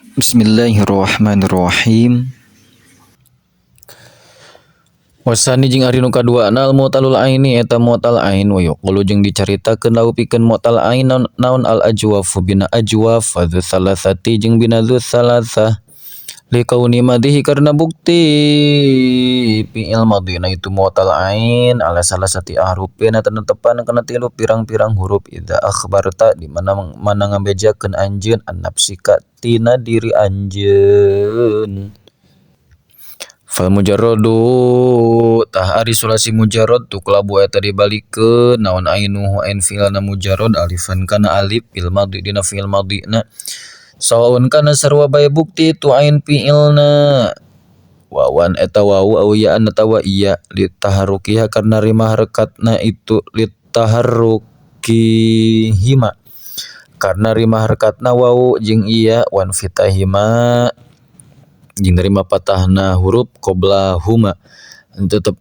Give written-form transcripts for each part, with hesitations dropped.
Bismillahirrahmanirrahim. Wasani jeung ari nu kaduana al mu'talul aini eta mu'tal ain wa yuqulu jeung dicaritakeun lahu pikeun mu'tal ain naon al ajwafu bina ajwaf wa dzu thalathati jeung bina dzu thalathah likauni madhihi karena bukti fi'il madhina itu mu'tal ain ala salasati ahrufin eta netepan kana tilu pirang-pirang huruf idza akhbarta di mana mana ngabejakeun anjeun an nafsika tina diri anjeun. Fal mujarradu tah ari sulasi mujarrad tuklabu eta dibalikeun naon ainuhu ain fi'ilna mujarrad alifan kana alif fil madhi dina fi'il madhina sawaun kana sarua bae bukti tu ain fi'ilna wawan eta wau au ya'an atawa iya litaharrukiha karena rima harekatna itu litaharrukihima karena rima harekatna wau jeung iya wan fitahima jeung nerima patahna huruf qobla huma tetep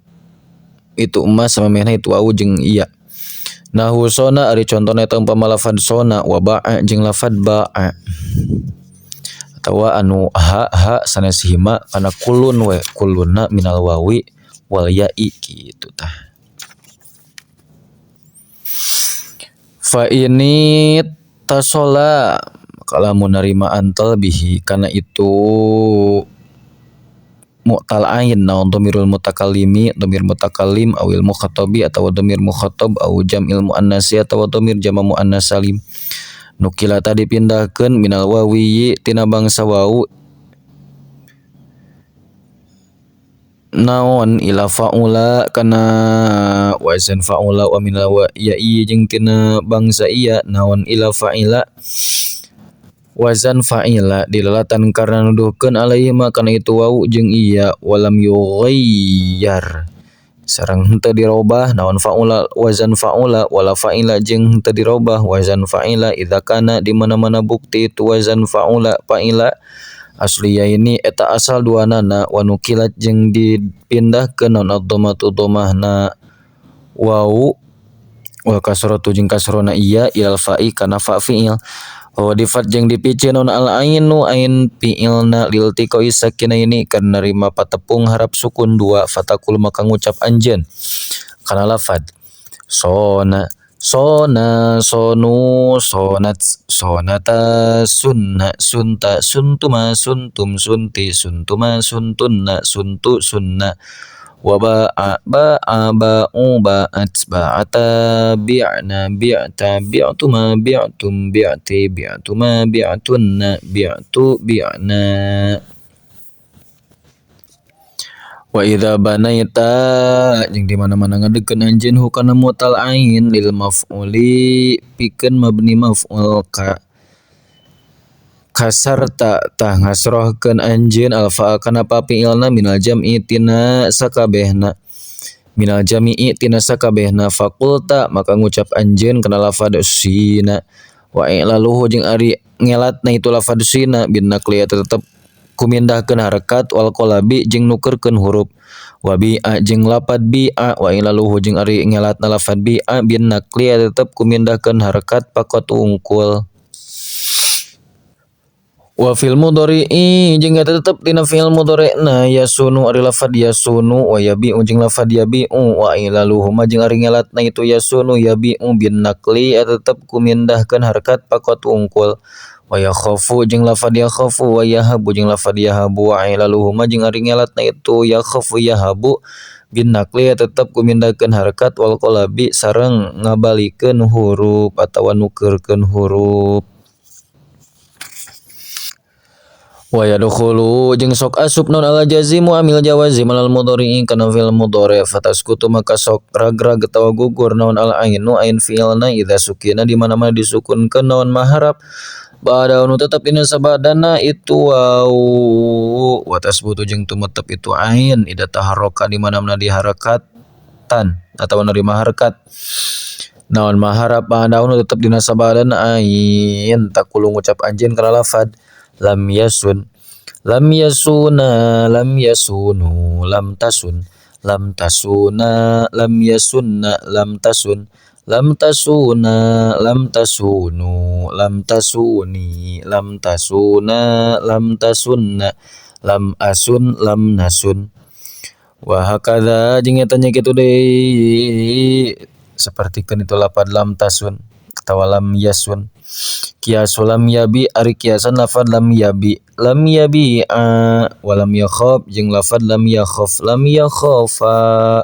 itu emas sama mehna itu wau jeung iya. Nahu sona ari contona eta umpama lafad sona wa ba'a jeung lafad ba'a atawa anu ha ha sanes hima kana kulun we kulunna minal wawi wal ya'i kitu tah. Fa ini tasola kalamun narima antal bihi kana itu mu'tal ain naon dhamirul mutakallimi dhamir mutakallim awil mukhatabi atawa dhamir mukhatab au jam'il muannasi atawa dhamir jama muannas salim nukila tadi pindahkeun minal wawi tina bangsa wau naon ila faula kana wazan faula wa minal wa ya'i jeung tina bangsa iya naon ila fa'ila wazan fa'ila dilalatan karena nuduhkeun alaihi ma kana itu wau jeung iya walam yughayyar sareng henteu dirobah naon faula wazan faula wala fa'ila jeung henteu dirobah wazan fa'ila idza kana di mana-mana bukti itu wazan faula fa'ila asliya ini eta asal duanana wa nukilat jeung dipindahkeun naon ad-dhammatu dhammahna wau wal kasratu jeung kasrona iya ilal fa'i kana fa fi'il wa difat jeung dipiceun naon al ainu ain fi'ilna lil tiqai sakinaini karena narima patepung harap sukun dua fatakul maka ngucap anjeun kana lafad sona sona sonu sonat sonata sunna sunta suntuma suntum sunti suntuma suntunna suntu sunna wa ba'a ba'a ba'u ba'at ba'ata bi'na bi'ta bi'tuma bi'tum bi'ti bi'tuma bi'tunna bi'tu bi'na. Wa idza banaita jeung di mana-mana ngadeukkeun anjeun hukana mu'tal ain lil maf'uli pikeun mabni maf'ul ka kasarta tah ngasrohkeun anjeun alfa kana fi'ilna minal jam'i tina sakabehna minal jami'i tina sakabehna faqulta maka ngucap anjeun kana lafad sina wa i'laluhu jeung ari ngelatna itu lafad sina bin naqli eta tetep kumindahkeun harakat wal qalabi jeung nukerkeun huruf wa bi'a jeung lapad bi'a wa ilaluhu jeung ari ngelatna lafad bi'a bin naqli eta tetep kumindahkeun harakat pakot ungkul. Wa fil mudhari'i jeung eta tetep dina fi'il mudhari'na yasunu ari lafad yasunu wa yabi'u jeung lafad yabi'u wa ilaluhu ma jeung ari ngelatna itu yasunu yabi'u bin naqli eta tetep kumindahkeun harakat pakot ungkul. Wa yakhafu jeung lafad yakhafu wa yahabu jeung lafad yahabu wa ilaluhu ma jeung ari ngelatna itu yakhafu yahabu bin naqli tetep kumindahkeun harakat wal qalabi sareng ngabalikeun huruf atawa nukeurkeun huruf. Wa yadkhulu jeung sok asup naon al jazimu amil jawazim alal mudhari'i kana fi'il mudhari fataskutu maka sok ragrag atawa gugur naon al ainu ain fi'ilna idza sukina di mana-mana disukunkeun naon maharap ba'da nu tetep dina sabadana itu wau wa tasbutu jeung tumetep itu ain ida taharraka di mana-mana diharakatan atawa nerima harakat naon maharap ba'da nu tetep dina sabadana ain takulu ngucap anjeun kana lafad lam yasun lam yasuna lam yasunu lam tasun lam tasuna lam yasunna lam tasun Lam tasuna lam tasunu lam tasuni lam tasuna lam tasunna lam asun lam nasun. Wa hakadza jeung eta nya kitu deui sapertikeun itu lapad lam tasun atawa lam yasun. Kiasu lam yabi ari kiasan lafad lam yabi lam yabi'a wa lam yakhaf jeung lafad lam yakhaf lam yakhafa.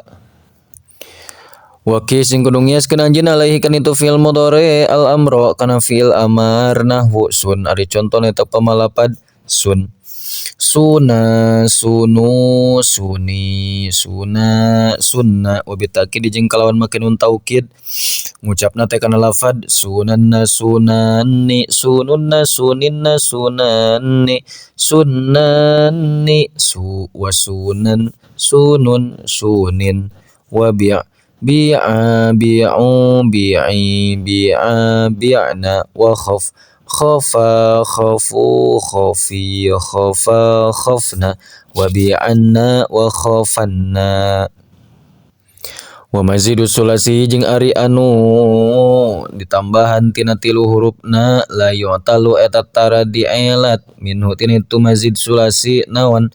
Wa qis jeung kudu ngiaskeun anjeun alaihi kana itu fi'il mudhari al amra kana fi'il amar nahwu sun ari contona eta pamalapad sun. Suna sunu suni suna sunna wa bitakid jeung kalawan make nun taukid ngucapna teh kana lafad sunanna sunanni sununna suninna sunanni sunnanni su wa sunan sunun sunin wa bi' bi'a bi'u bi'i bi'a bi'na wa khaf khafa khafu khafi khafa khafna wa bi'anna wa khafanna. Wa mazidu sulasi jeung ari anu ditambahan tina tilu hurufna la yu'talu eta tara di'elat minhu tina itu mazid sulasi naon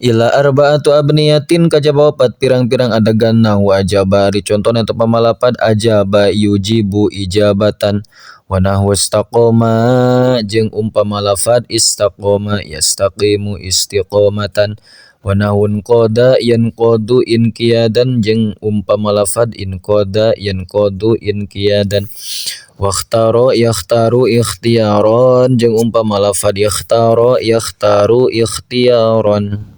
ila arba'atu abniyatin kajaba opat pirang-pirang adegan nahu ajaba ari contona eta pamalapad ajaba yujibu ijabatan wa nahwu istaqoma jeung umpama lafad istaqoma yastaqimu istiqomatan wa nahwun qada yanqadu inqiyadan jeung umpama lafad inqada yanqadu inqiyadan wa ikhtara yakhtaru ikhtiyaran jeung umpama lafad ikhtara yakhtaru ikhtiyaran.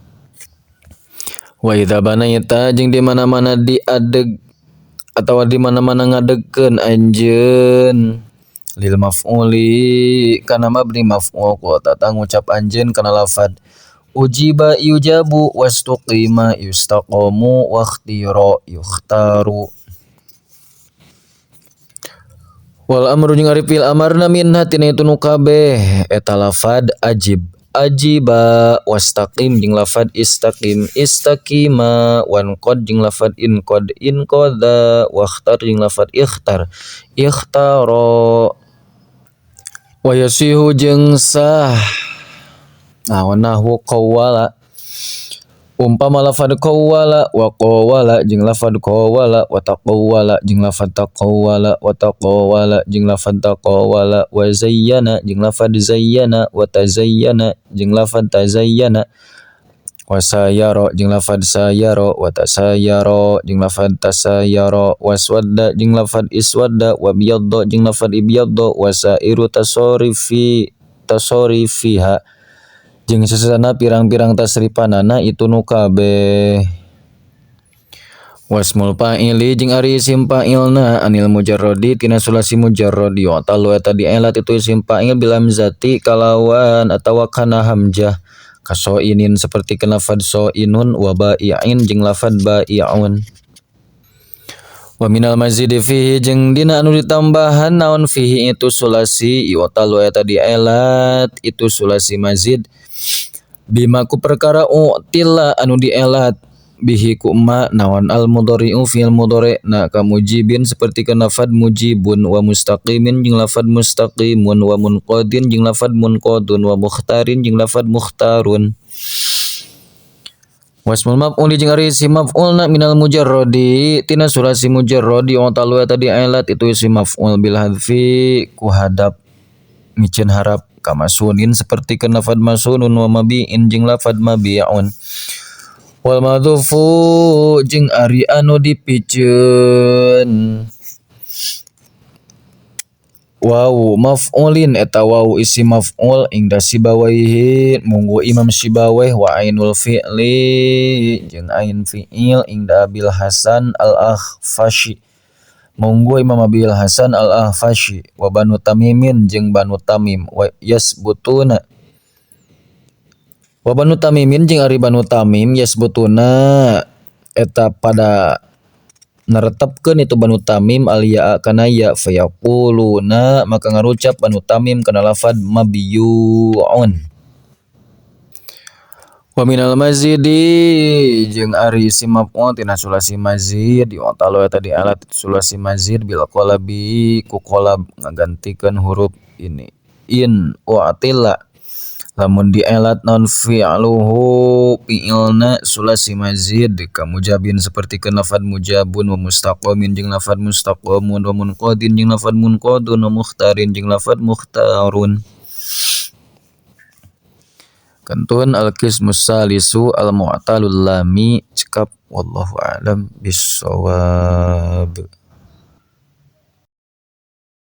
Wa idza banaita jeung di mana-mana diadeg atawa di mana-mana ngadegkeun anjeun lil maf'uli kana mabni maf'ul qul tata ngucap anjeun kana lafad ujiba yujabu wastuqima yustaqamu wakhtira yukhtaru. Wal amru jeung ari fi'il amarna minha tina itu nu kabeh eta lafad ajib ajiba wastaqim jeung lafad istaqim istaqima wanqad jeung lafad inqad inqadha wakhtar jeung lafad ikhtar ikhtara. Wa yasihu jeung sah nah wa nahwu qawwala umpama lafad qawwala wa qawwala jeung lafad qawwala wa taqawwala jeung lafad taqawwala wa taqawwala jeung lafad taqawwala wa zayyana jeung lafad zayyana wa tazayyana jeung lafad tazayyana wa sayara jeung lafad sayara wa tasayara jeung lafad tasayara waswadda jeung lafad iswadda wa biyadda jeung lafad ibyadda wa sairu tasorifiha jeung sesana pirang-pirang tasripanana itu nu kabeh. Wasmul fa'ili jeung ari isim fa'ilna anil mujarradi tina sulasi mujarradi wa talu eta dielat itu isim fa'il bil hamzati kalawan atawa kana hamzah kasoinin seperti kana lafad soinun wa ba'i'in jeung lafad ba'i'un. Wa minal mazidi fihi jeung dina anu ditambahan naon fihi itu sulasi wa talu eta dielat itu sulasi mazid bima ku perkara u'tila anu dielat bihi ku ma naon al mudhari'u fi'il mudhari' na ka mujibin seperti kana lafad mujibun wa mustaqimin jeung lafad mustaqimun wa munqadin jeung lafad munqadun wa mukhtarin jeung lafad mukhtarun. Wasmul maf'uli jeung ari isim maf'ulna minal mujarradi tina sulasi mujarradi wa talu eta dielat itu isim maf'ul bil hadfi ku hadap miceun harap kamasunin seperti kana lafad masunun wa mabi'in jeung lafad mabi'un. Wal madhufu jeung ari anu dipiceun waw maf'ulin eta waw isim maf'ul ingda sibawaihi munggu Imam Sibawaih wa ainul fi'li jeung ain fi'il ingda Abil Hasan al-Akhfashi munggu Imam Abil Hasan al-Akhfashi wa Banu Tamimin jeung Banu Tamim wa yasbutuna wa Banu Tamimin jeung ari Banu Tamim yasbutuna eta pada naretepkeun itu Banu Tamim al-ya'a kana ya fayaquluna maka ngarucap Banu Tamim kana lafad mabiyu'un. Wa minal mazidi jeung ari isim maf'ul tina sulasi mazid yu'talu eta dialat sulasi mazid bil qalabi ku qalab ngagantikeun huruf ini in u'tila lamun dielat naon fi'luhu fi'ilna sulasi mazid ka mujabin sapertikeun lafad mujabun wa mustaqamin jeung lafad mustaqamun wa munqadin jeung lafad munqadun wa mukhtarin jeung lafad mukhtarun. Kantun al-qismus salisu al-mu'talul lami cekap wallahu a'lam bissawab.